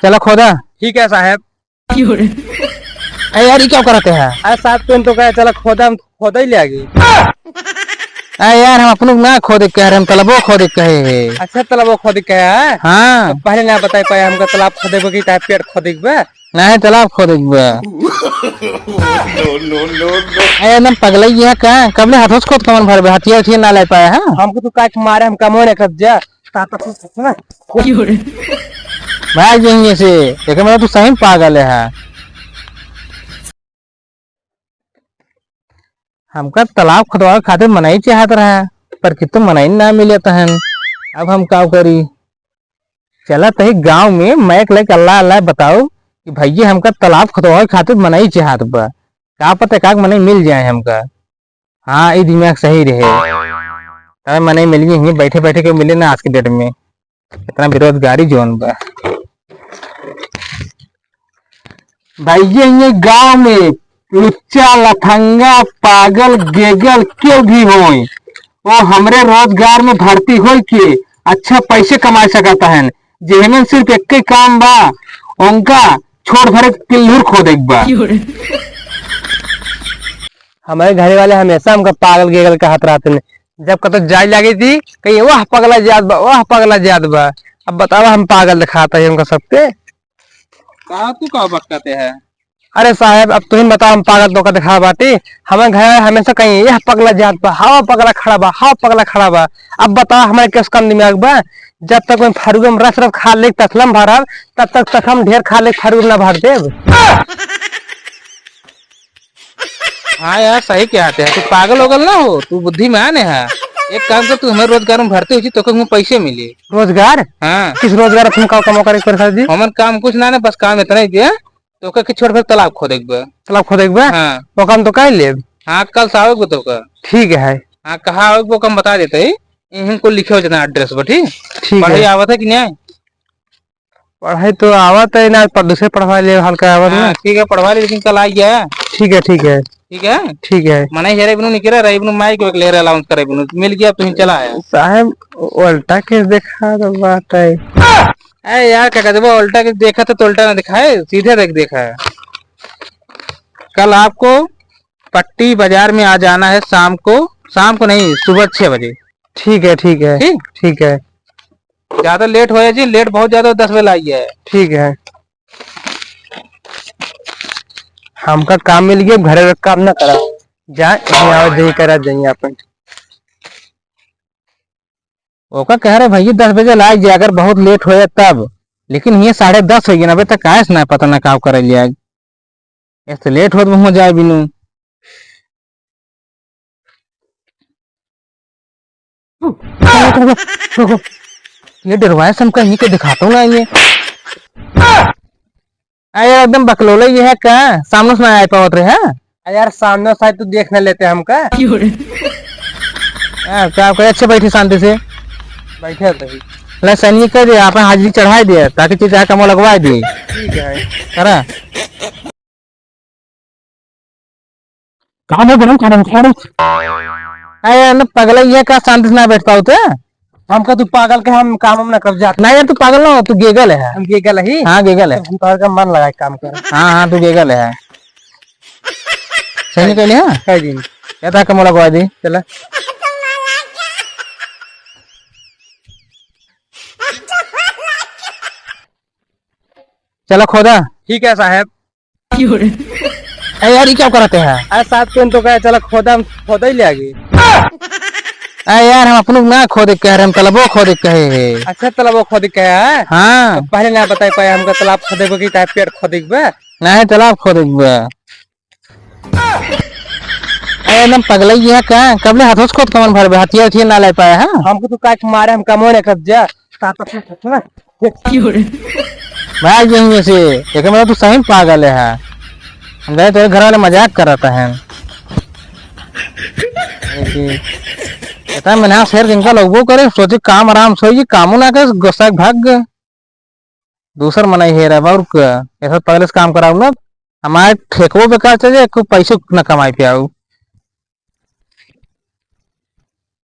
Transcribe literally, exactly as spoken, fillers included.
चला खोदा। ठीक है साहेब। अरे यार, ई का करत है? अरे साहेब, तुम तो कहे चला खोदा, हम खोदा ही ले आगे। अरे यार, हम अपनों ना खोदे कहे रहे, हम तलबो खोदे कहे है। अच्छा, तलबो खोदे कहे है? हाँ। तो पहले ना बताई पाए हमका, तलाब खोदे बा कि चाहे पेट खोदे बा? नहीं, तलाब खोदे बा। No, no, no, no। अरे एकदम पगलई है का? कबले हाथों से खोद कमन भरबे, हथिया उथिया ना ले पाए, हाँ? हमको तो काट मारे, हम कमो नहीं कर जा। भाग जाइए से, एकर मतलब तू सही में पागल है। हमका तालाब खोदवावे खातिर मनई चाहत रहा, पर कितो मनई ना मिलत हन। अब हम का करी? चला तही गाँव में माइक लेके अल्लाह अल्लाह बताओ कि भैया हमका तालाब खोदवावे खातिर मनई चाहत बा, का पता एकाक मनई मिल जाए हमका। हाँ, ई दिमाग सही रहे। तबे मनई मिल गई, हियाँ बैठे बैठे के मिले ना आज के डेट में। इतना बेरोजगारी जोन बा। भैया, ये गांव में लुच्चा, लफंगा, पागल, गेगल केहू भी होए, वो हमरे रोजगार में भर्ती होई के अच्छा पैसे कमा सकत हन। जेहमन सिर्फ एक्के काम बा, उनका छोड़ भरे के किल्लूर खोदे के बा। हमारे घरे वाले हमेशा हमका पागल गेगल कहत रहते हैं। जब कतो जाए लागे थी, कहीं "वाह पगला जात बा, वाह पगला जात बा।" अब बतावा, हम पागल दिखाता है उनका सबके। कहा तू का बकते है? अरे साहब, अब तुम बताओ, हम पागल तो का दिखा बाटी? हमारे घर वाले हमेशा कहीं "यह पगला जात बा, हवा पगला खड़ा बा, हवा पगला खड़ा बा।" अब बताओ, हमारे किस कम दिमाग बा? जब तक मैं फरुगम रस रस खा ले तसलम भरब, तब तक तसलम ढेर खा ले फरुगम ना भर देब। हाँ यार, सही कहत है, तू पागल होगल ना हो, तू बुद्धिमान है। एक काम कर, तू हमारे रोजगार में भर्ती हो जी, तो कहूँ पैसे मिले। रोजगार? हाँ। किस रोजगार? तुम का काम करे, करे सर जी? हमार काम कुछ ना, ना, बस काम इतना ही दिया, तो का कि छोट भर तालाब खोदे के बा। तालाब खोदे के बा? हाँ। वो काम तो कर लेब। हाँ, कल से आवे के बा तो का। ठीक है। हाँ, कहाँ आवे के बा, हम बता देते हैं, इनको लिखे हो जितना एड्रेस बा, ठीक? ठीक है। पढ़ाई आवत है कि नहीं? पढ़ाई तो आवत है ना, पर दूसरे पढ़वा ले, हल्का आवत ना। हाँ, ठीक है, पढ़वा ले, लेकिन कल आ गया। ठीक है, ठीक है। ठीक है? ठीक है। मने हेरे बिनु निकले रहे, बिनु माइक वेक ले रहे, अलाउंस करे बिनु। मिल गया, तुम चला आया। साहब, उल्टा केस देखा तो बात है। अरे यार, का कहते, वो उल्टा केस देखा तो, तो उल्टा ना दिखाए, सीधे देख देखा है। कल आपको पट्टी बाजार में आ जाना है शाम को, शाम को नहीं, सुबह छह बजे। ठीक है, ठीक है। ठीक? ठीक है। ज्यादा लेट हो जाए जी, लेट बहुत ज्यादा, दस बजे लाइए। ठीक है, हमका काम मिल गया, घरे का काम ना करा, जा, यहीं आवा, यहीं करा, जाइए अपन। ओका कह रहे भैया, दस बजे लाग जाए, अगर बहुत लेट हो जाए तब, लेकिन ये साढ़े दस हो गया ना, अबे तक आए से ना, पता ना का करे लिया। ऐसे लेट होत में हो जाए बिनु। रुको, रुको, रुको। ये डरवाए से हमका यहीं के दिखाता हूँ ना ये। अरे यार, एकदम बकलोले ये है का? सामने से ना आ पावत रहे, हाँ? अरे यार, सामने से आए तो देख ना लेते हमका। हाँ, का करे? अच्छे बैठे शांति से। बैठे तो ही। ले, सैनिक कर दिया, आपन हाजिरी चढ़ाई दिया, ताकि चीज आके कमो लगवाई दी। ठीक है। करा। काम है, गरम खाना खाना। अरे यार, ना पगला, ये का शांति से ना बैठ पाओ तो? हमका तू पागल के, हम काम हम ना कर जात। ना यार, तू पागल ना हो, तू गेगल है। हम गेगल है? हाँ, गेगल है। हम तोहर का मन लगा के काम कर। हाँ, हाँ, तू गेगल है। सही नहीं कहले, हाँ? कह दिन। क्या था कमला को आदि? चला। चला खोदा। ठीक है साहब। अरे यार, ये क्या करते हैं? अरे साहब, तुम तो कहे चला खोदा, हम खोदा ही ले आगे। अरे यार, हम अपनों ना खोदे कहे रहे, हम तलबो खोदे कहे है। अच्छा, तलबो खोदे कहे है? हाँ। तो पहले ना बताई पाए हमका, तालाब खोदे बा कि चाहे पेट खोदे बा? नहीं, तालाब खोदे बा। अरे एकदम पगलई है का? कबले हाथों से खोद कमन भरबे, हथिया उथिया ना ले पाए, हाँ? हमको तो काट मारे, हम कमो नहीं कर जा। भाग जाइए से, एक मतलब तू सही में पागल है। हम जाने तेरे घर वाले मजाक कर रहा है। अरे जी, इतना मेहनत शेर जिनका लोगों करे, सोचे काम आराम से होई, कामों ना करे, गुस्सा के भाग गए। दूसर मनई हेरब और का, ऐसा पगले से काम कराऊ ना, हमारे ठेकवो बेकार चल जाए, कोई पैसो न कमाई पे आऊ।